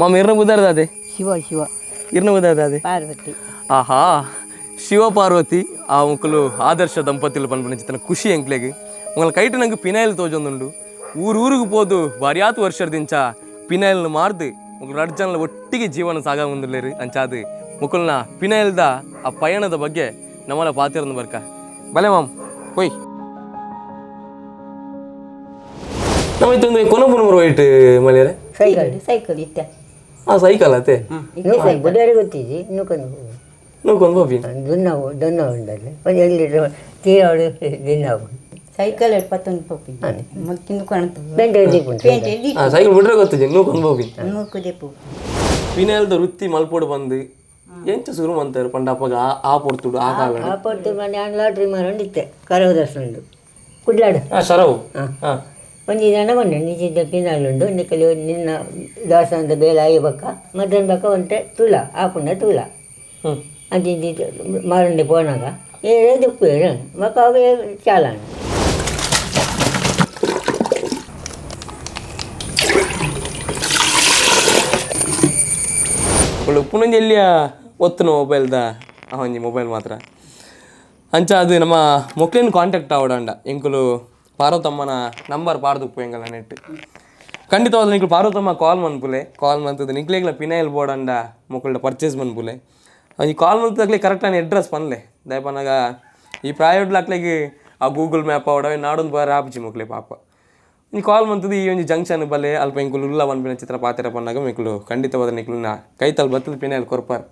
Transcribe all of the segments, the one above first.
ಮಾಮ ಇರ್ನ ಬುದಾರ್ದಾದೆ? ಶಿವ ಶಿವ. ಇರ್ನ ಬುದಾರ್ದಾದೆ? ಪಾರ್ವತಿ. ಆಹಾ, ಶಿವ ಪಾರ್ವತಿ ಆ ಮುಕುಲು ಆದರ್ಶ ದಂಪತಿಲು ಪನ್ಪುನ ಚಿತ್ತನ ಖುಷಿ ಎಂಕ್ಲೆಗ್. ಉಂಗಲ ಕೈಟ್ ನಂಗೆ ಪಿನೈಲ್ ತೋಜೊಂದುಂಡು. ಊರೂರಿಗೆ ಪೋದು ಬಾರ್ಯಾತ್ ವರ್ಷದಿಂಚ ಪಿನೈಲ್ನ ಮಾರ್ದು ಮುಕುಲು ರಡ್ಡ್ ಜನಲ ಒಟ್ಟಿಗೆ ಜೀವನ ಸಾಗವೊಂದುಲ್ಲೆರ್. ಅಂಚಾದ್ ಮುಕುಲ್ನ ಪಿನೈಲ್ದ ಆ ಪಯಣದ ಬಗ್ಗೆ ನಮ್ಮಲ ಪಾತೆರೊಂದು ಬರ್ಕ. ಬಲೆ ಮಾಮ್ ಪೋಯ್. ನಮ್ಮ ಇತ್ತೊಂದು ಕೊನಪುನ ವೈಟ್ ಮಲ್ಯರೆ. ಸೈಕಲ್ ಸೈಕಲ್ ಇತ್ತ. ಆ ಸೈಕಲ್ ಅತೆ. ಬುಧಾರಿ ಗೊತ್ತಿದ್ದಿ ಇನ್ನೊಂದು. ನೂಕೊಂದು ಪೋಪಿ. ದುನ್ನವು ದೊನ್ನ ಉಂಡಲ್ಲಿ ಒಂದು ಎಲ್ಲಿ ತೀರಾಡು ದಿನ್ನವು. ಸೈಕಲ್ ಪತ್ತೊಂದು ಪೋಪಿ ತಿಂದು ಕಾಣುತ್ತೆ. ಪೇಂಟೆ ದೀಪುಂಡು. ಪೇಂಟೆ. ಆ ಸೈಕಲ್ ಬಿಡ್ರೆ ಗೊತ್ತಿಜ್ಜಿ, ನೂಕೊಂದು ಪೋಪಿ. ನೂಕುದೆ ಪೋಪಿ. ಪಿನೈಲ್ದ ವೃತ್ತಿ ಮಲ್ಪೋಡು ಬಂದು ಎಂಚ ಶುರು ಮಂತಾರೆ ಪಂಡ ಅಪ್ಪಗ ಆ ಪೊರ್ತುಡು ಆ ಕಾಲ? ಆ ಪೊರ್ತು ಮನೆ ನಾನು ಲಾಟ್ರಿ ಮಾರೊಂಡಿತ್ತೆ ಕರವದರ್ಶನ ಉಂಡು ಕುಡ್ಲಾಡು. ಆ ಶರವು ಹಾ. ಒಂಜಿ ಜನ ಬಂದೆ ನಿಜಿದ್ದ ಪಿನಾಲುಂಡು ನಿಕಲಿ ನಿನ್ನ ದಾಸನದ ಬೇಲೆ ಆಯಿ ಬಕ್ಕ ಮಧ್ಯಾಹ್ನ ಬಕ್ಕ ಒಂತೆ ತುಳ ಆಪುಂಡ ತುಳ. ಅಂಚ ಇಂಚ ಮಾರಂಡೆ ಪೋನಾಗ ಏರೇ ದಿಪ್ಪು ಬೊಕ್ಕ ಅವೇ ಚಾಲನ. ಅವಳು ಉಪ್ಪುನೊಂಜಿ ಎಲ್ಲಿಯ ಒತ್ತುನ ಮೊಬೈಲ್ದ ಆ ಒಂಜಿ ಮೊಬೈಲ್ ಮಾತ್ರ. ಅಂಚ ಅದು ನಮ್ಮ ಮೊಕ್ಲೆನ್ ಕಾಂಟ್ಯಾಕ್ಟ್ ಆವಡಂಡ ಎಂಕುಲು ಪಾರ್ವತಮ್ಮನ ನಂಬರ್ ಪಾಡ್ದುಪ್ಪು ಎಂಕಲ್ನ ನೆಟ್. ಖಂಡಿತವಾದ ನಿಕ್ಲು ಪಾರ್ವತಮ್ಮ ಕಾಲ್ ಮನ್ಪುಲೆ. ಕಾಲ್ ಮಂತದ ನಿಕ್ಲೆಗ್ಲ ಪಿನೈಲ್ ಬೋಡಂಡ ಮೊಕ್ಕಲ್ಡ ಪರ್ಚೇಸ್ ಮನ್ಪುಲೆ. ಈ ಕಾಲ್ ಮಂತದಾಗ್ಲೆ ಕರೆಕ್ಟ್ ಆನ ಅಡ್ರೆಸ್ ಪನ್ಲೆ. ದಯಪನಾಗ ಈ ಪ್ರಾಯೋಡ್ಲ ಅಕ್ಲೆಗ್ ಆ ಗೂಗಲ್ ಮ್ಯಾಪ್ ಆವಡ ನಾಡೊಂದು ಬಾರ ಆಪುಜಿ ಮೊಕ್ಲೆ ಪಾಪ. ಈ ಕಾಲ್ ಮಂತದ ಈ ಒಂಜಿ ಜಂಕ್ಷನ್ ಬಲ್ಲೆ, ಅಲ್ಪ ಎಂಕುಲು ಉಲ್ಲ ಪನ್ಪಿನ ಚಿತ್ರ ಪಾತೆರ ಪನ್ನಾಗ ಮೆಕ್ಲು ಖಂಡಿತವಾದ ನಿಕ್ಲುನ ಕೈತಲ್ ಬತ್ತದ ಪಿನೈಲ್ ಕೊರ್ಪಾರ್.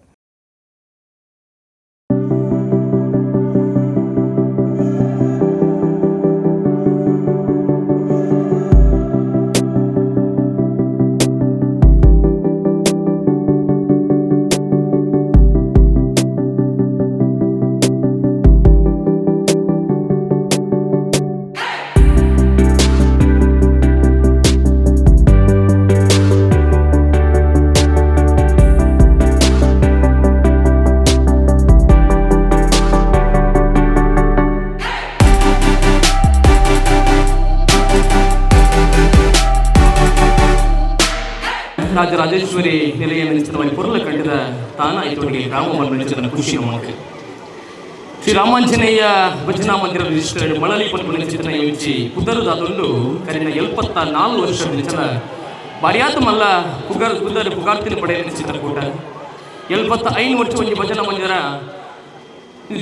ರಾಜರಾಜೇಶ್ವರಿ ನಿಲಯ ನಿಶ್ಚಿತವಾಗಿ ಪೊರ್ಲ ಕಂಡಿದ ತಾನ ಇತೊಟ್ಟಿಗೆ ಗ್ರಾಮ ನಡೆಸಿದ ಖುಷಿ ನಮಕ್. ಶ್ರೀ ರಾಮಾಂಜನೇಯ ಭಜನಾ ಮಂದಿರ ರಿಜಿಸ್ಟರ್ಡ್ ಮಳಲಿ ಪನ್ಪುನ ಚಿತ್ರನ ಯೋಚಿ ಪುದರುದಾದುಂಡು. ಕರಿನ 74 ವರ್ಷದ ನಿಚಲ ಬಾರ್ಯಾತ ಮಲ್ಲ ಪುಗರ್ ಪುದರ್ ಪುಗಾರ್ತಿನ ಪಡೆಯ ನಿಶ್ಚಿತ ಕೂಟ. 75 ವರ್ಷ ಒಂಜಿ ಭಜನಾ ಮಂದಿರ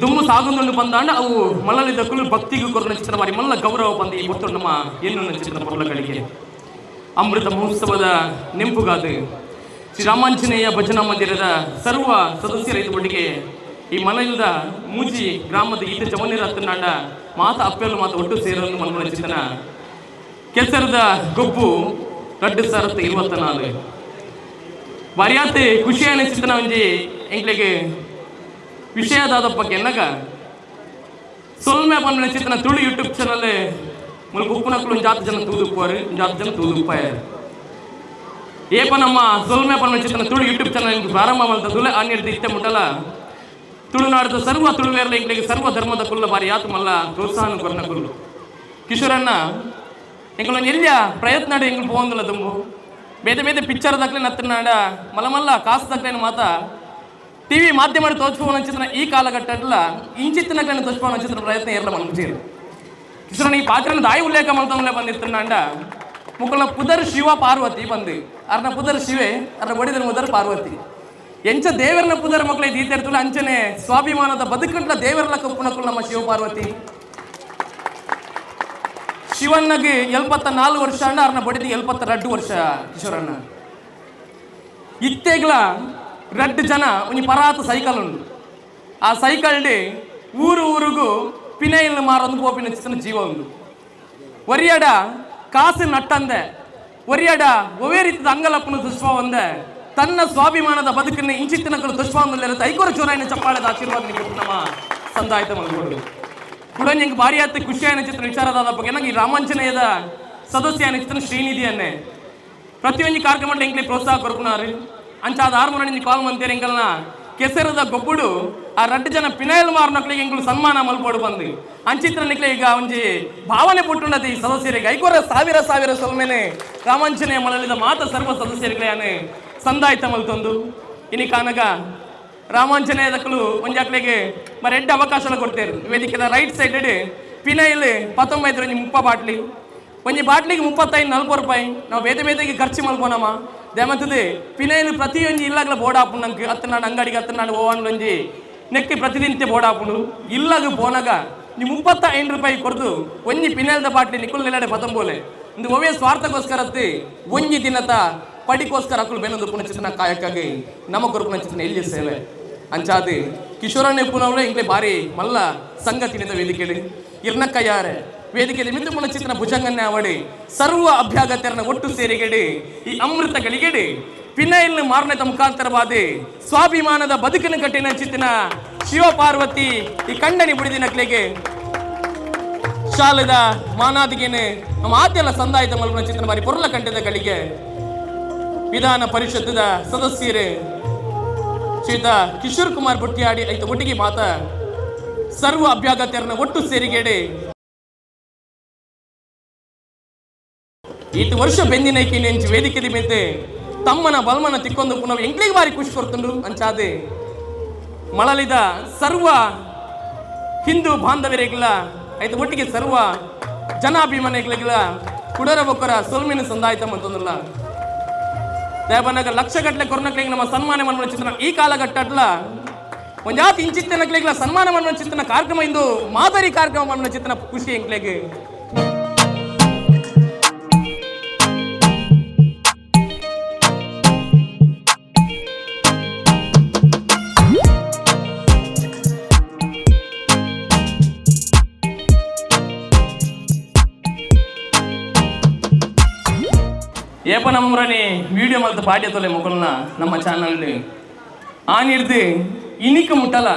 ದುಮ್ಮು ಸಾಗುಂದುಂಡು ಬಂದಾಂಡ ಅವು ಮಳ್ಳಲಿ ದಕ್ಕಲು ಭಕ್ತಿಗೂ ಕೊರನ ಚಿತ್ರ ಬಾರಿ ಮಲ್ಲ ಗೌರವ ಬಂದು ಈ ಪೊರ್ತುಡು ನಮ್ಮ ಏನು ಚಿತ್ರ ಪೊರ್ಲಗಳಿಗೆ ಅಮೃತ ಮಹೋತ್ಸವದ ನೆಂಪುಗಾದು ಶ್ರೀ ರಾಮಾಂಜನೇಯ ಭಜನಾ ಮಂದಿರದ ಸರ್ವ ಸದಸ್ಯರ ಒಟ್ಟಿಗೆ ಈ ಮಲಯಿಲ್ದ ಮೂಜಿ ಗ್ರಾಮದ ಈತ ಜವನಿರ ಹತ್ತನಾಂಡ ಮಾತ ಅಪ್ಪೆಲ್ಲ ಮಾತ ಒಟ್ಟು ಸೇರನ್ನು ಮನ್ಮನ ಚಿತ್ತನ ಕೆಸರದ ಗೊಬ್ಬು 2024 ಬಾರ್ಯಾತೆ ಖುಷಿಯಾನ ಚಿತ್ತನ ಒಂಜಿ ಎಂಕ್ಲೆಗ್ ವಿಷಯದಾದಪ್ಪ ಎನ್ನಗ ಸೊಲ್ಮೆ ಪನ್ಪಿನ ಚಿತ್ತನ ತುಳು ಯೂಟ್ಯೂಬ್ ಚಾನಲ್ ಮೂಲಕ ಉಪ್ಪುನಕ್ಕಲು ಜಾತ ಜನ ತೂದುಪ್ಪುವರು, ಜಾತ ಜನ ತೂದುಪ್ಪಾಯರು. ಏಪ ನಮ್ಮ ಸೊಲ್ಮೆ ಪನ್ಪಿನ ಚಿತ್ತನ ತುಳು ಯೂಟ್ಯೂಬ್ ಚಾನಲ್ ಪ್ರಾರಂಭ ಮಲ್ತದುಲೆ ಆನ್ಯರ್ದು ಇತ್ತೆ ಮುಟ್ಟಲ ತುಳುನಾಡದ ಸರ್ವ ತುಳುವೇರ್ಲ ಎಂಕ್ಲೆಗ್ ಸರ್ವ ಧರ್ಮದ ಕುಲ್ಲ ಬಾರಿ ಯಾತು ಮಲ್ಲ ಪ್ರೋತ್ಸಾಹನ ಕೊರ್ನ ಕುಲ್ಲು. ಕಿಶೋರಣ್ಣ ಎಂಕುಲು ಎಲ್ಲಿಯ ಪ್ರಯತ್ನ ಎಂಕುಲು ಪೋವಂದಿಲ್ಲ ದುಂಬು ಬೇತೆ ಬೇತೆ ಪಿಕ್ಚರ್ ದಕ್ಲೆ ನತ್ತನಾಡ ಮಲ್ಲ ಮಲ್ಲ ಕಾಸು ದಕ್ಲೇನು ಮಾತ ಟಿವಿ ಮಾಧ್ಯಮ ತೋಚ್ಕೋಣ ಚಿತ್ರ ಈ ಕಾಲಘಟ್ಟಡ್ಲ ಇಂಚಿತ್ತಿನ ತೋಚ್ಕೋಣ ಚಿತ್ರ ಪ್ರಯತ್ನ ಏರ್ಲ ಮನ್ಪುಜೀರು. ಕಿಶೋರಣ್ಣ ಈ ಪಾತ್ರನ ದಾಯಿ ಉಲ್ಲೇಖ ಮಲ್ತಂಗ್ಲೆ ಬಂದಿತ್ತನಾಂಡ ಮುಕುಲ್ನ ಪುದರ್ ಶಿವ ಪಾರ್ವತಿ ಬಂದು ಅರ್ನ ಪುದರ್ ಶಿವೆ ಅರ್ನ ಬಡಿದರ ಮುದರ್ ಪಾರ್ವತಿ. ಎಂಚ ದೇವರನ ಪುದರ್ ಮಕ್ಕಳ ದೀತೆರ್ತುಲ ಅಂಚನೆ ಸ್ವಾಭಿಮಾನದ ಬದುಕಂಟ್ಲ ದೇವರಲ ಕಪ್ಪುನಕುಲು ನಮ್ಮ ಶಿವ ಪಾರ್ವತಿ. ಶಿವಣ್ಣಗೆ 74 ವರ್ಷ ಅಣ್ಣ, ಅರ್ನ ಬಡಿದಿ 72 ವರ್ಷ ಕಿಶೋರಣ್ಣ. ಇತ್ತೆಗ್ಲ ರಡ್ಡು ಜನ ಒಂಜಿ ಪರಾತ ಸೈಕಲ್ ಉಂಡು. ಆ ಸೈಕಲ್ ಊರು ಊರುಗು ಪಿನೈಲ್ ಮಾರೊಂದು ಪೋಪಿನ ಚಿತ್ತನ ಜೀವ ಉಂಡು. ಒರಿಯಡ ಕಾಸು ನಟ್ಟಂದೆ ಒರಿಯಡ ಒವೇ ರೀತಿದ ಅಂಗಲಪ್ಪನ ದುಷ್ಪಾವಂದೆ ತನ್ನ ಸ್ವಾಭಿಮಾನದ ಬದುಕನ್ನು ಇಂಚಿತ್ತಿನಕಲು ದುಷ್ಪಾವಂದಲ್ಲಿರುತ್ತೆ. ಐಕೋರ ಚೋರಾಯಿನ ಚಪ್ಪಾಳೆದ ಆಶೀರ್ವಾದ ನಿಮಗೆ ನಮ್ಮ ಸಂದಾಯತ ಮಲ್ಕೊಡು. ಕೂಡ ನಿಂಗೆ ಭಾರಿ ಆತ ಖುಷಿಯಾನ ಚಿತ್ರ ವಿಚಾರದಾದ ಬಗ್ಗೆ ನಂಗೆ ಈ ರಾಮಾಂಜನೇಯದ ಸದಸ್ಯ ಚಿತ್ರ ಶ್ರೀನಿಧಿಯನ್ನೇ ಪ್ರತಿಯೊಂದು ಕಾರ್ಯಕ್ರಮ ಎಂಕ್ಲೆ ಪ್ರೋತ್ಸಾಹ ಕೊರ್ಪುನಾರು. ಅಂಚಾದ ಆರು ಮುರ ಕಾಲ್ ಮಂತೇರು ಎಂಕಲ್ನ ಕೆಸರದ ಗೊಬ್ಬುಡು ಆ ರಡ್ಡು ಜನ ಪಿನೈಲ್ ಮಾರ್ನಕ್ಳಿಗೆ ಎಂಕುಲು ಸನ್ಮಾನ ಮಲ್ಪೋಡು ಬಂದು ಅಂಚಿತ್ರ ನಿಕ್ಲೆ ಈಗ ಒಂಜಿ ಭಾವನೆ ಪುಟ್ಟುಂಡದ ಈ ಸದಸ್ಯರಿಗೆ ಐಕೋರ ಸಾವಿರ ಸಾವಿರ ಸೊಲ್ಮೆನೆ ರಾಮಾಂಜನೇಯ ಮಳಲಿದ ಮಾತ ಸರ್ವ ಸದಸ್ಯರಿಗೆ. ಸಂದಾಯ್ತ ಮಲ್ತೊಂದು ಇನಿ ಕಾನಗ ರಾಮಾಂಜನೇಯದಕ್ಕಲು ಒಂಜಾಕ್ಲೆಗೆ ಮರ ಎಡ್ಡೆ ಅವಕಾಶಲ ಕೊಡ್ತೇರು. ವೇದಿಕೆದ ರೈಟ್ ಸೈಡ್ ಪಿನೈಲ್ 19 ಒಂಜಿ 30 ಬಾಟ್ಲಿ, ಒಂಜಿ ಬಾಟ್ಲಿಗೆ 35 40 ರೂಪಾಯಿ. ನಾವು ಬೇತೆ ಬೇತೆಗೆ ಖರ್ಚು ಮಲ್ಪೋನಮ್ಮ ದೇಮತ್ತದೆ ಪಿನೈಲ್ ಪ್ರತಿಯೊಂಜಿ ಇಲ್ಲಾಗಲ ಬೋರ್ಡ್ ಆಪುಂಡು ನಂಗೆ ಅತ್ತನಾಡು ಅಂಗಡಿಗೆ ಅತ್ತನಾಡು ಓವನ್ ಒಂಜಿ ನೆಕ್ಕಿ ಪ್ರತಿದಿನ ಬೋರ್ಡ್ ಆಪುಂಡು. ಇಲ್ಲಾಗ ಪೋನಾಗ ನೀ 35 ರೂಪಾಯಿ ಕೊಡ್ದು ಒಂಜಿ ಪಿನೈಲ್ದ ಬಾಟ್ಲಿ ನಿಕುಲ್ ನಿಲ್ಲಡೆ ಪತಂಬೋಲೆ. ಇಂದು ಒವೇ ಸ್ವಾರ್ಥಕ್ಕೋಸ್ಕರತ್ತಿ ಒಂಜಿ ದಿನತ ಪಡಿಕೋಸ್ಕರ ಅಕುಲು ಬೆನೊಂದು ಪುನಚಿತನ ಕಾಯಕ್ಕಾಗಿ ನಮ್ಮ ಕೊರುಪುನ ಚಿತ್ನ ಎಲ್ಲಿ ಸೇವೆ ಅಂಚಾದಿ ಕಿಶೋರಣ್ಣ ಪುನವಳೆ ಇಂಗ್ಲೆ ಬಾರಿ ಮಲ್ಲ ಸಂಗತಿನಿಂದ ವೇದಿಕೆಡು ಇರ್ನಕ್ಕಯ್ಯಾರೆ ವೇದಿಕೆಯಲ್ಲಿ ಮಿತ್ತು ಪುನಚಿತನ ಭುಜಂಗನ್ನೇ ಅವಡಿ ಸರ್ವ ಅಭ್ಯಾಗತರನ್ನ ಒಟ್ಟು ಸೇರಿಗೆಡಿ ಈ ಅಮೃತ ಗಳಿಗೆಡಿ ಪಿನೈಲ್ ಮಾರನೆತ ಮುಖಾಂತರವಾದಿ ಸ್ವಾಭಿಮಾನದ ಬದುಕಿನ ಕಟ್ಟಿನ ಚಿತ್ತಿನ ಶಿವ ಪಾರ್ವತಿ ಈ ಕಂಡನಿ ಬುಡಿದಿನಕ್ಲೆಗೆ ಶಾಲೆದ ಮಾನಾದಿಗೆನೆ ನಮ್ಮ ಆದ್ಯಲ ಸಂದಾಯದ ಮಲ್ಪನ ಚಿತ್ರನ ಬಾರಿ ಪೊರ್ಲ ಕಂಠದ ಗಳಿಗೆ ವಿಧಾನ ಪರಿಷತ್ತದ ಸದಸ್ಯರೇ ಶ್ರೀತ ಕಿಶೋರ್ ಕುಮಾರ್ ಬುಟ್ಟಿಯಾಡಿ ಐತ ಒಟ್ಟಿಗೆ ಮಾತ ಸರ್ವ ಅಭ್ಯಾಗತರನ್ನ ಒಟ್ಟು ಸೇರಿಗೆಡೆ ಈತ ವರ್ಷ ಬೆಂದಿನೈಕಿ ನೆಂಚು ವೇದಿಕೆ ಮೇತೆ ತಮ್ಮನ ಬಲ್ಮನ ತಿಕ್ಕೊಂದು ಪುನಃ ಎಂಕ್ಲಿಗೆ ಬಾರಿ ಖುಷಿ ಕೊಡ್ತುಂಡು. ಅಂಚಾದೆ ಮಳಲಿದ ಸರ್ವ ಹಿಂದೂ ಬಾಂಧವರಿಗೆಲ್ಲ ಐತ ಒಟ್ಟಿಗೆ ಸರ್ವ ಜನಾಭಿಮಾನಿಗಳಿಗೆಲ್ಲ ಕುಡರ ಬೊಕ್ಕರ ಸೊಲ್ಮಿನ ಸಂದಾಯ್ತ ಅಂತಂದ್ರಲ್ಲ ದೇವನಾಗ ಲಕ್ಷಗಟ್ಟಲೆ ಕೊರ್ನಕ್ಲಿಗೆ ನಮ್ಮ ಸನ್ಮಾನ ಮನ್ಮನ ಚಿತ್ರಣ ಈ ಕಾಲಘಟ್ಟಟ್ಲ ಒಂಜಾತಿ ಇಂಚಿತ್ತನಕ್ಲಿಗೆಲ್ಲ ಸನ್ಮಾನ ಮನ್ಮನ ಚಿತ್ರಣ ಕಾರ್ಯಕ್ರಮ ಇಂದು ಮಾದರಿ ಕಾರ್ಯಕ್ರಮ ಮನ್ಮನ ಚಿತ್ರಣ ಖುಷಿ ಎಂಕ್ಲೆಗೆ. ಏಪ ನಮ್ಮೂರನಿ ವಿಡಿಯೋ ಮಲ್ತ ಪಾಡ್ಯ ತೊಲೆ ಮೊಕಲ್ನ ನಮ್ಮ ಚಾನಲ್ ಆನಿರ್ದು ಇನಿಕ ಮುಟ್ಟಲ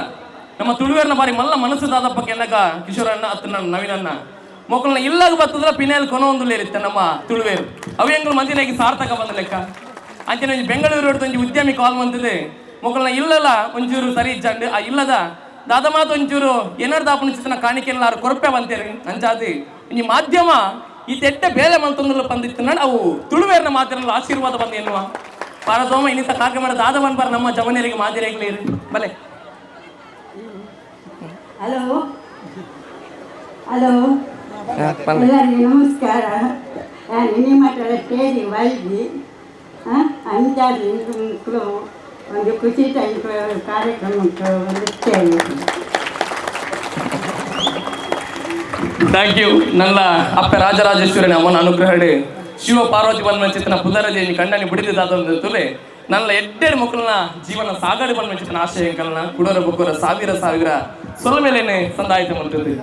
ನಮ್ಮ ತುಳುವೇರ್ನ ಬಾರಿ ಮಲ್ಲ ಮನಸ್ಸು ದಾದಪ್ಪ ಕೆನ್ನಗ ಕಿಶೋರಣ್ಣ ಅತ್ತ ನವೀನಣ್ಣ ಮೊಕಲ್ನ ಇಲ್ಲಾಗ ಬರ್ತದ್ರ ಪಿನೇಲ್ ಕೊನ ಒಂದು ಲೇರಿತ್ತ ನಮ್ಮ ತುಳುವೇರು ಅವು ಎಂಗಳು ಮಂದಿನಾಗಿ ಸಾರ್ಥಕ ಬಂದ ಲೆಕ್ಕ. ಅಂಚಿನ ಒಂಜಿ ಬೆಂಗಳೂರು ಒಂಜಿ ಉದ್ಯಮಿ ಕಾಲ್ ಬಂದಿದೆ ಮೊಕಲ್ನ ಇಲ್ಲಲ್ಲ ಒಂಚೂರು ಸರಿ ಇಜ್ಜಂಡು ಆ ಇಲ್ಲದ ದಾದ ಮಾತು ಒಂಚೂರು ಏನಾರು ದಾಪನ ಚಿತ್ರನ ಕಾಣಿಕೆಲ್ಲ ಕೊರಪೆ ಬಂತೇರಿ. ಅಂಚಾದಿ ಒಂಜಿ ಮಾಧ್ಯಮ ಈ ತೆಟ್ಟ ಬೇಲೆ ಮಲ್ತೊಂದುಲ್ಲ ಪಂದಿತ್ತು ಅವು ತುಳುವೇರ್ನ ಮಾತಿರಲ್ಲ ಆಶೀರ್ವಾದ ಬಂದ ಎನ್ನುವ ಪಾರದೋಮ ಇನ್ನಿತ ಕಾರ್ಯಕ್ರಮ ದಾದ ಬನ್ಬಾರ ನಮ್ಮ ಜವನಿಯರಿಗೆ ಮಾದಿರೇಗ್ಲಿ ಬಲೆ. ಹಲೋ ಹಲೋ, ಎಲ್ಲರಿಗೂ ನಮಸ್ಕಾರ. ನಾನು ನಿಮ್ಮ ಸ್ಟೇಜ್ ಬೈದಿ ಅಂಚಾದಿ ಮಕ್ಕಳು ಒಂದು ಖುಷಿ ಕಾರ್ಯಕ್ರಮಕ್ಕೆ ಒಂದು thank you. ನನ್ನ ಅಪ್ಪ ರಾಜರಾಜೇಶ್ವರಿನ ಅಮ್ಮನ ಅನುಗ್ರಹಡೆ ಶಿವ ಪಾರ್ವತಿ ಬಂದ ಚಿತ್ರನ ಪುದರದೇವಿ ಕಣ್ಣನಿ ಬಿಡಿದಾದ ತುಲೆ ನನ್ನ ಎಡ್ಡೆರಡು ಮಕ್ಕಳನ್ನ ಜೀವನ ಸಾಗಡೆ ಬಂದ ಚಿತ್ರನ ಆಶಯ ಕಲ್ನ ಕುಡೋರ ಬೊಕ್ಕರ ಸಾವಿರ ಸಾವಿರ ಸೊಲ ಮೇಲೇನೆ ಸಂದಾಯಿತ ಮಂತದ್ದು.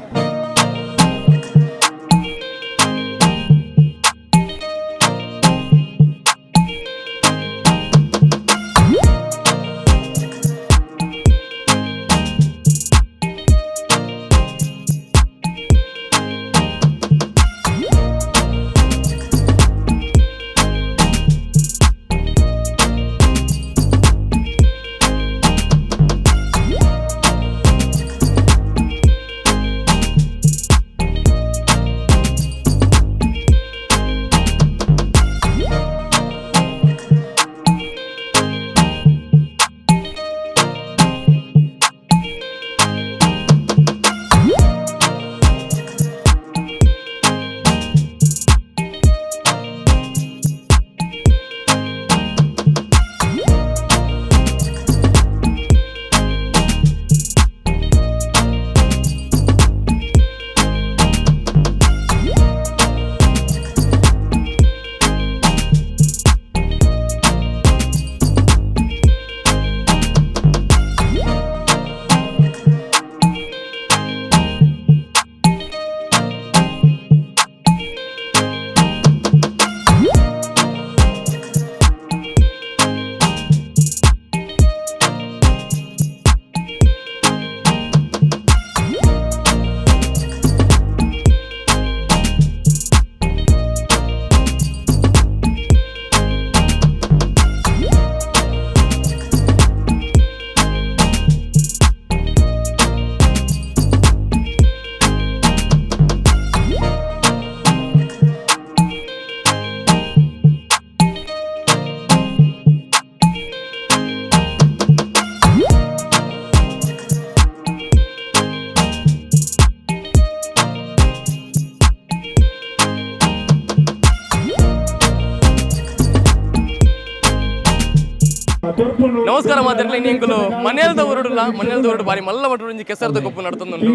ನಮಸ್ಕಾರ ಮಾತಾಡ್ಲಿ. ನಿಂಕುಲು ಮನೇಲ್ದ ಊರುಡುಲ, ಮನೇಲ್ದ ಊರುಡು ಬಾರಿ ಮಲ್ಲ ಮಟ್ಟ ಒಂಜಿ ಕೆಸರದ ಕೊಪ್ಪು ನಡತೊಂದುಂಡು.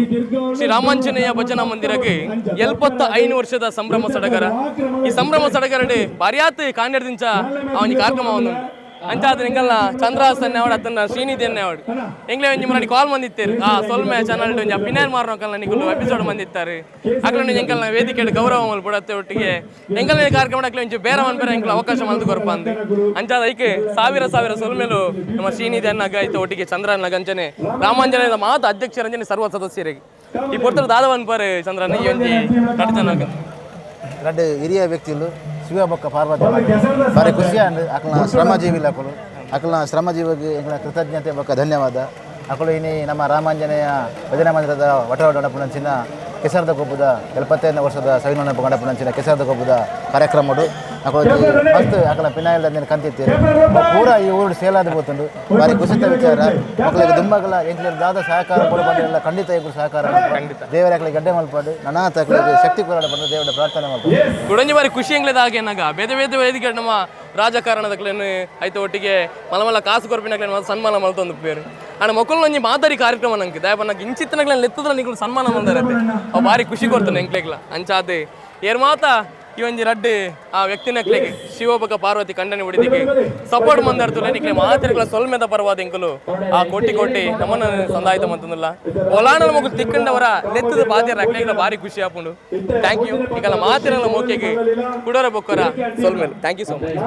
ಶ್ರೀ ರಾಮಾಂಜನೇಯ ಭಜನಾ ಮಂದಿರಕ್ಕೆ 75 ವರ್ಷದ ಸಂಭ್ರಮ ಸಡಗರ. ಈ ಸಂಭ್ರಮ ಸಡಗರಡು ಬಾರ್ಯಾತ್ ಕಾಂಡೆಡ್ದಿಂಚ ಆ ಒಂಜಿ ಕಾರ್ಯಕ್ರಮ ಒಂದು ಅಂಚಾದ ಎಂಕಲ್ನ ಚಂದ್ರಹಾಸ್ ಅವಡು ಅತ್ತನ್ನ ಶ್ರೀನಿಧಿ ಅವಡು ಎಂಗ್ಲೇ ಒಂಜಿ ಮುನ್ನಾಡಿ ಕಾಲ್ ಮಂದಿತ್ತೇರು. ಆ ಸೊಲ್ಮೆ ಚಾನಲ್ ಒಂಜಿ ಪಿನಾರ್ ಮಾರ್ನಕಲ್ನ ನಿಕುಲು ಎಪಿಸೋಡ್ ಮಂದಿತ್ತಾರೆ. ಅಕ್ಲನ ಎಂಕಲ್ನ ವೇದಿಕೆ ಗೌರವ ಮಲ್ಪಡತ್ತೆ ಒಟ್ಟಿಗೆ ಎಂಕಲ್ನ ಕಾರ್ಯಕ್ರಮ ಅಕ್ಲೆ ಒಂಜಿ ಬೇರೆ ಮನ್ಪೆರೆ ಎಂಕಲ್ ಅವಕಾಶ ಮಲ್ದು ಕೊರ್ಪ ಅಂದ್. ಅಂಚಾದ ಐಕ್ ಸಾವಿರ ಸಾವಿರ ಸೊಲ್ಮೆಲು ನಮ್ಮ ಶ್ರೀನಿಧಿ ಅನ್ನಾಗ ಐತ ಒಟ್ಟಿಗೆ ಚಂದ್ರನ್ನ ಗಂಚನೆ ರಾಮಾಂಜನೇಯ ಮಾತ ಅಧ್ಯಕ್ಷರಂಜನೆ ಸರ್ವ ಸದಸ್ಯರಿಗೆ. ಈ ಪೊರ್ತರು ದಾದವನ್ ಪರ್ ಚಂದ್ರನ ಈ ಒಂಜಿ ಕಟ್ಜನಾಗ. ರಡ್ಡ್ ಹಿರಿಯ ವ್ಯಕ್ತಿಲು ಶಿವ ಬೊಕ್ಕ ಪಾರ್ವತಿ ಬಾರಿ ಖುಷಿ ಅಂಡ್ ಅಕಲ್ನ ಶ್ರಮಜೀವಿ ಅಕುಲು. ಅಕಲ್ನ ಶ್ರಮಜೀವಿಗೆ ಎಂಕಲ್ನ ಕೃತಜ್ಞತೆ ಬೊಕ್ಕ ಧನ್ಯವಾದ. ಅಕುಲು ಇನಿ ನಮ್ಮ ರಾಮಾಂಜನೇಯ ಭಜನಾ ಮಂದಿರದ ವಟವಾಡ ಗಣಪನಂಚಿನ ಕೆಸರದ ಕೊಬ್ಬುದ 75ನೇ ವರ್ಷದ ಸವಿನೊಣಪ ಗಣಪನಂಚಿನ ಕೆಸರದ ಕೊಬ್ಬುದ ಕಾರ್ಯಕ್ರಮಡು ಅಕುಲು ಮಸ್ತ್ ಅಕಲ ಪಿನಾಯಿಲ್ ಕಂತಿತ್ತೀರು. ಪೂರ ಈ ಊರು ಸೇಲಾದ ಪೋತುಂಡು. ಬಾರಿ ಖುಷಿತ ವಿಚಾರ. ಮಕ್ಕಳಿಗೆ ದುಂಬಗಲ ಎಂಕ್ಲೆಗ್ ದಾದ ಸಹಕಾರ ಕೊಡಬಂಡಿಲ್ಲ, ಖಂಡಿತ ಎಂಕುಲು ಸಹಕಾರ. ಖಂಡಿತ ದೇವರ ಅಕಲಿಗೆ ಗಡ್ಡೆ ಮಲ್ಪಾಡು, ನನಾತ ಅಕಲಿಗೆ ಶಕ್ತಿ ಕೊರಡ ಬಂದು ದೇವರ ಪ್ರಾರ್ಥನೆ ಮಲ್ಪಾಡು. ಕುಡಂಜಿ ಬಾರಿ ಖುಷಿ ಎಂಗ್ಲೇದ ಹಾಗೆ ಬೇರೆ ಬೇರೆ ವೇದಿಕೆ ನಮ್ಮ ರಾಜಕಾರಣದಕ್ಲೇನು ಆಯ್ತು ಒಟ್ಟಿಗೆ ಮಲ ಮಲ್ಲ ಕಾಸು ಕೊರ್ಪಿನಕ್ಲೇನು ಮಾತ್ರ ಸನ್ಮಾನ ಮಲ್ತೊಂದು ಪೇರು. ಆಂಡ ಮೊಕ್ಕಲು ಒಂಜಿ ಮಾದರಿ ಕಾರ್ಯಕ್ರಮ ನಂಗೆ ದಯಪನ್ನ ಇಂಚಿತ್ತನಕ್ಲೇನು ಲೆತ್ತದ್ರ ನಿಕುಲು ಸನ್ಮಾನ ಮಂದರತ್ತೆ ಅವು ಭಾರಿ ಖುಷಿ ಕೊಡ್ತಾನೆ ಎಂಕ್ಲೆಗ್ಲ. ಅಂಚಾದ ಏರ್ ಮಾತ ಈ ಒಂಜಿ ರಡ್ಡ್ ಆ ವ್ಯಕ್ತಿನಕ್ಲೆಗೆ ಶಿವಬಕ ಪಾರ್ವತಿ ಕಂಡನೆ ಹೊಡಿದಿಗೆ ಸಪೋರ್ಟ್ ಮಂದರ್ತುಲೆ ನಿಕ್ಲೆ ಮಾತಿರ್ಗಳ ಸೊಲ್ಮೆದ ಪರವಾದ ಎಂಕುಲು ಆ ಕೋಟಿ ಕೋಟಿ ನಮ್ಮನ್ನ ಸಂದಾಯ್ತ ಮಂತಂದಿಲ್ಲ. ಒಲಾನ ಮಗು ತಿಕ್ಕಂಡವರ ನೆತ್ತದ ಬಾಧ್ಯರ ಅಕ್ಲೆಗ್ಲ ಭಾರಿ ಖುಷಿ ಆಪುಂಡು. Thank you. ನಿಕಲ ಮಾತಿರಲ್ಲ ಮೋಕೆಗೆ ಕುಡೋರ ಬೊಕ್ಕರ ಸೊಲ್ಮೆಲ್. Thank you so much.